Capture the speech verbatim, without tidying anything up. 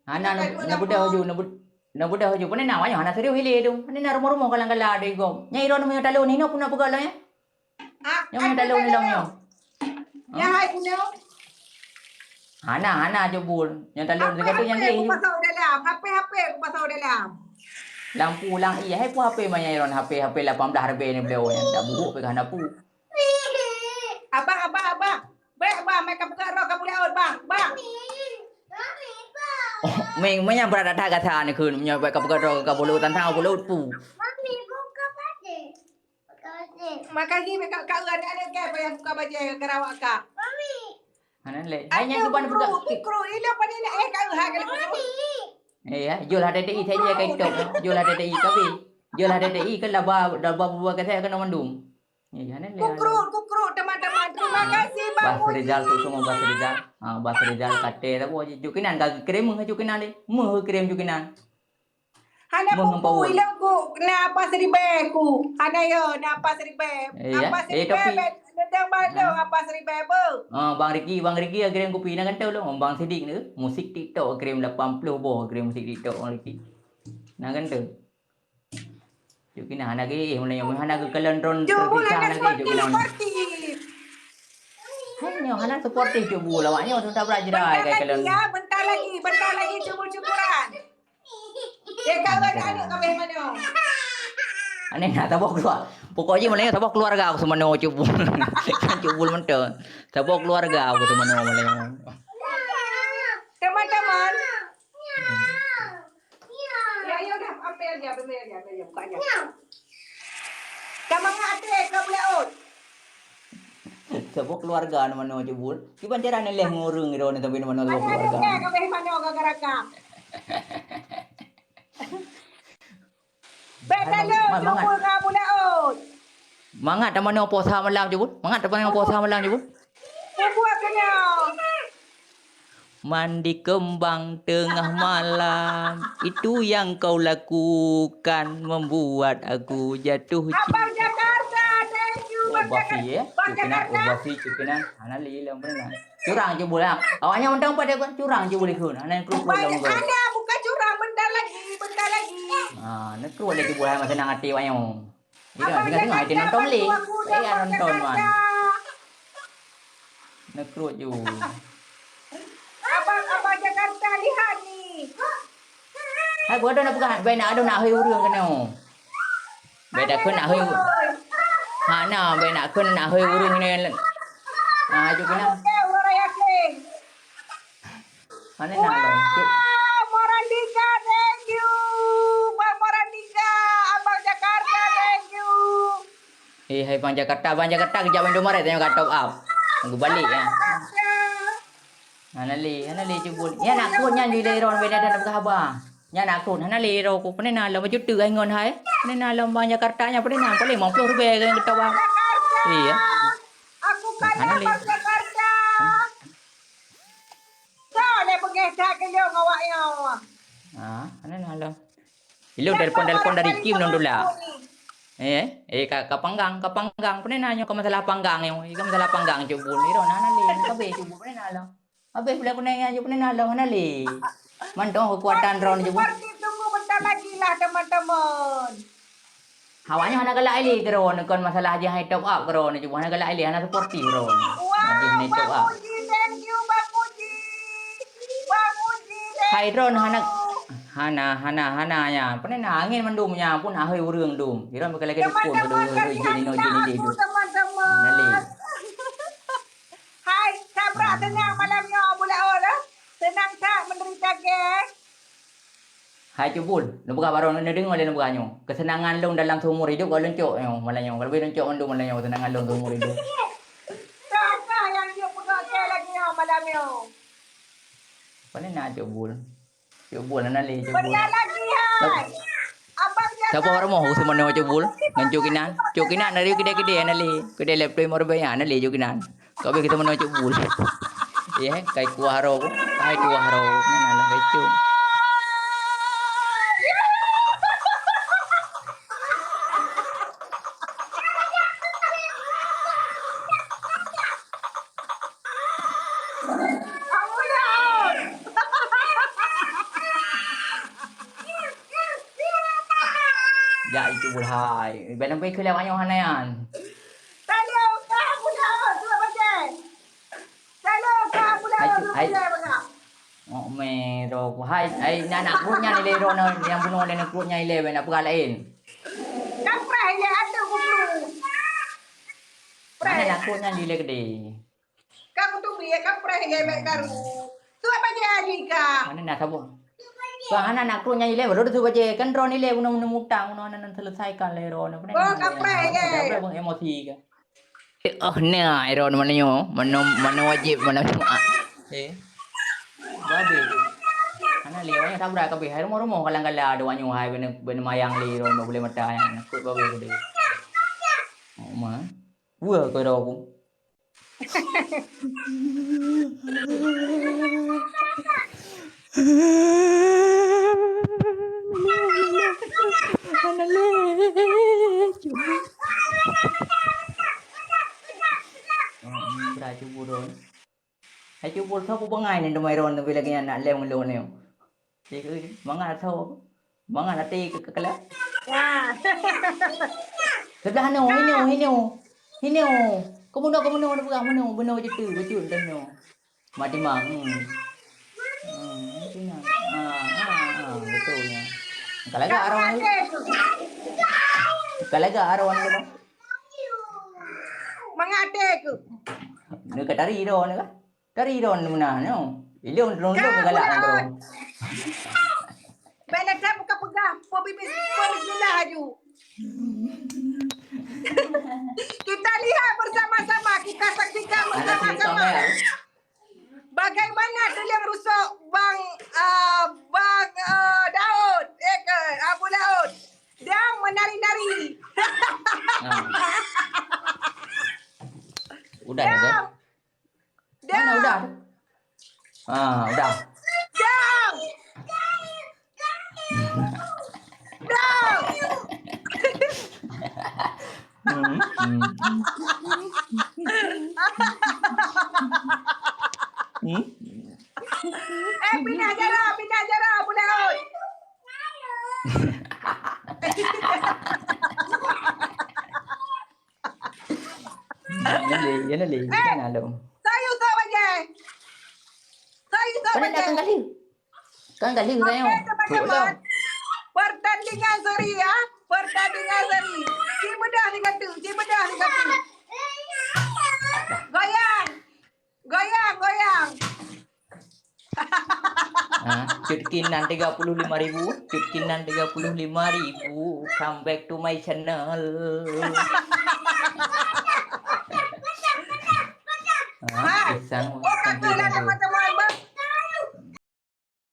Hana, na, na beudôh ju, na beud-, na beudôh ju. Pane na, awak nyoe hana serius ilée tu. Pane na rumoh-rumoh kalang-kalang deh gob. Nyang iron meunyoe talon hinoe pun na peugah lom, ya? Ah, nyang talon ilong nyoe. Nyang hai punya. Hana, hana jebul. Nyang talon sigoe tu nyang HP deh. Ku pasang dalam. HP, HP ku pasang dalam. Lampu ulang iya, hai pu HP manyang iron HP, HP lapan belas ribèe ni beliau nyan. Dak buruk pih hana pu. Abang, abang, abang. Bèk, bang, mai ka peugah droe ka buleuen, bang, bang. Oh, meng, meng nyang brat that gata ni kheun, meunyoe bèk ka peugah droe ka buleuen, tantang buleuen pu. Makasih, bèk ka, ka, aneuk-aneuk, payah buka bajèe ka rawak ka. Hana lé. Hai nyang kiban peugah. Kukru, kukru, ila pada nak, eh, ka, ha, ka. Eh, ya, jol hati-hati, saya je ka itu. Jol hati-hati, tapi. Jol hati-hati, kan laba, laba bubuat ka saya kena mandum. Iya, kan, Kukrut, kukrut, teman-teman. Terima kasih, Bang Bas Rizal Muji. Tu semua Bas Rizal. Ha, Bas Rizal kata apa je. Juk kinan ka kirim meuh juk kinan deh. Meuh kirim juk kinan. Hana pupu ilok ku, na apa seribèe ku. Hana yo, na apa seribèe. Iya, apa eh, seribèe, tapi bet, nedang balo apa seribèe, bu. Ha, Bang Riki, Bang Riki kirim kupi na kan tu lo. Bang Sidik ni, musik TikTok kirim lapan puluh boh kirim musik TikTok Bang Riki. Na kan tu. Juk kinan hana geuh, mulai nyoe hana geuh kalon ron terpisah hana geuh, juk kinan. Hai nyoe hana suportif juk bul awak nyoe sudah brat jrai kai kalon. Bentar lagi, bentar lagi cubu-cuburan. Dia kawan aneuk kabeh manoe. Aneh nak tabok keluar. Pokok je mulai tabok keluarga aku semanoe juk bul. Kan juk bul mentong. Tabok keluarga aku semanoe mulai. Teman-teman. Ya, ya udah, ambil aja, ambil aja, ambil aja, buka aja. Ka mangat até, ka beuleut. Saboh keluarga nama nama jebul. Kiban cara ni leh ngurung iro ni tapi nama nama keluarga. Kabeh mano gara-gara ka. Bek lalu jebul ka beuleut. Mangat teumanoe puasa malam jebul. Mangat teumanoe puasa malam jebul. Bubuat keunong. Mandi kembang tengah malam, itu yang kau lakukan membuat aku jatuh cinta. Abang Jakarta, thank you, Bang Jakarta. Oh, Basi, ya? Bang Jakarta. Oh, Basi, cukinan. Hana li, lom pernah. Curang je boleh. Awaknya undang pada curang je boleh kun. Hana yang kerukuh lom. Ada, bukan curang, bentar lagi, bentar lagi. Ah, nak keruh lagi boleh masa nak hati awaknya. Iya, tengah-tengah hati nonton lé. Iya, nonton man. Neukruet ju. Abang, abang Jakarta lihat ni. Hai, bodoh nak peugah, bai nak adoh nak hôi ureueng keunoe. Bai nak kheun nak hôi. Hana, bai nak kheun nak hôi ureueng keunoe. Ha, ju keunoe. Mana nak dong? Wah, Morandika, thank you. Bang Morandika, abang Jakarta, thank you. Eh, hai bang Jakarta, bang Jakarta kejap main Indomaret tengok kat top up. Tunggu balik ya. Hana lé, hana lé cubul. Ya nak kut nyan di daerah beda dan apa haba. Nya nak kut, hana lé ro ku pernah na lo baju tu ai ngon hai. Pernah na lo bang Jakarta nya pernah na paling lima puluh ribu kan kita bang. Iya. Aku kan bang Jakarta. Ka lé peugah that keu lôn awak nyoe. Ah, hana na lom. Ilôn telepon-telepon dari Kim lôn tulak. Eh, eh ka, ka panggang, ka panggang. Peue na nyoe ka masalah panggang nyoe. Ka masalah panggang cubul. Ilôn hana lé, ka habéh cubul peue na lom. Habéh bulan kunai nyoe peue na lom hana lé. Mantong kekuatan droe cubul. Tunggu bentar lagi lah teman-teman. Awaknyan hana galak ilé keu droeneuh, kon masalah jih hai top up keu droeneuh, cuma hana galak ilé, hana suportif droeneuh. Wah, Bang Muji, thank you, Bang Muji. Bang Muji, thank you. Hai droeneuh hana, hana, hana, hana nya. Peue na angén mandum nya pun ahôi ureueng dum. Droeneuh bukan lagi dukun, teman-teman, kasih hati lah untuk teman-teman. Nali. Hai, sabrak tenang malam nyoe, bula oh lah. Tenang tak menderita, geng. Hai cubul, neupeugah barô neudeungoe lé neupeugah nyoe. Keuseunangan lôn dalam seumur hidup ka lôn cok nyoe malam nyoe. Ka leubeh lôn cok mandum malam nyoe keuseunangan lôn seumur hidup. Soe-soe nyang jeuet peugah keu lagèe nyoe malam nyoe? Pane na cubul? Cubul hana lé cubul. Berikan lagi hai. Abang Jakarta. Sapa rumoh u seumanoe cubul? Ngon cuk inan. Cuk inan dari kedai-kedai hana lé. Kedai laptop lima ribèe hana lé cuk inan. Kau bagi teman cuk bul. Iya, kai kuah ro. Kai kuah ro. Mana lah kecum. Dak itu bulhai. Badan pun ikut lewat nyoh hana yan. Talo ka budak tu apa je? Talo ka budak tu apa je baka? Oh, me ro ku hai, ai na nak krut nyan ile ro na yang bunoe le nak krut nyan ile nak peugah lain. Kan preh ile ada guru. Preh. Mana nak krut nyan ile gede. Ka kutubi ya, ka preh ya, mek karu. Tu apa je haji ka? Mana nak sabu? Ka hana nak krut nyan ile, baru tu baje kan ron ile guna guna mutang guna nan selesaikan le ron. Oh, ka preh ya. Emosi ka. Eh, oh, nah, ron mana nyo? Mana mana wajib mana Jumaat? Eh. Babe. Hana le wanya sabra kabeh. Hai rumoh-rumoh kalang-kala ada wanyu hai bena bena mayang le ron boleh mata yang nak krut babe gede. Oh, ma. Wah, kau dah aku. Hai cubu ron. Hai cubu soe peue bangai nyan teuma ron tapi lagèe nyan nak lem ngon lôn nyoe. Cik, mangat soe? Mangat até ke kala? Ya. Sebelah no, hino, hino. Hino. Kamu no, kamu no, ada pegang mana? Benar betul, betul dah no. Mati mah. Hmm. Hmm, mati mah. Ah, ah, ah, betul nya. Kalau agak arwah ni. Kalau agak arwah ni. Mangat até ke? Ni ke tari dah ni kan? Tari ron meunah nyoe. Ilôn ron-ron galak ngon ron. Bèk lagèe buka peugah, po bibis, po bismillah aju. Kita lihat bersama-sama, kita saksikan bersama-sama. Bagaimana tulang rusuk Bang, ah, Bang, ah, Daud, eh, ke, Abu Laut. Dia menari-nari. Ah. Udah ya, Bang? Mana udah? Ah, udah. Dong! Dong! Hmm, hmm. Hmm? Eh, pindah jarak, pindah jarak, Abu Laut. Yana le, yana le, yana lom. Saya usah bajai. Saya usah bajai. Kan kali. Kan kali saya. Okey, teman-teman. Pertandingan seri ya. Pertandingan seri. Cik bedah ni kata, cik bedah ni kata. Goyang. Goyang, goyang. Ha, Cut Kin nan tiga puluh lima ribu, Cut Kin nan tiga puluh lima ribu, come back to my channel. Ha, pisang, oh, pisang, kata lah pisang tu. Teman-teman.